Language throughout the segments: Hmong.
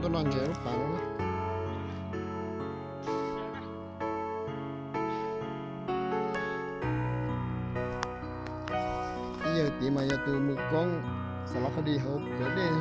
Tuaj noj ntses lub pas. Ib yawg tid mas yog tus mus koob xav los qhov di hauv kawm dej.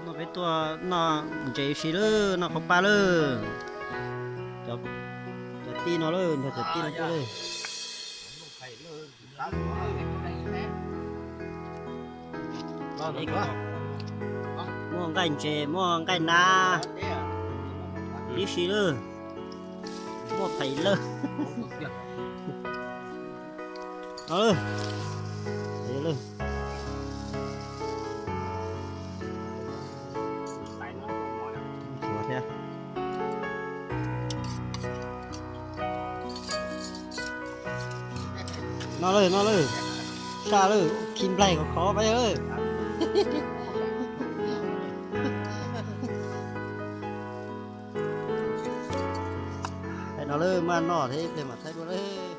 No peb tuaj noj ntses ua si lawm, noj qhauv paj lawm. Cov tij no lawm, nrog cov tij no tuaj lawm. Muaj nqaij ntses, muaj nqaij nab tib si lawm. Muaj phaim lawm. No lawm. No lawm, no lawm. Saj lawm, khi nplaig khov khov peb lawm. Thaij no lawm, maj noj thiab ib pliag mam thaij dua lawm.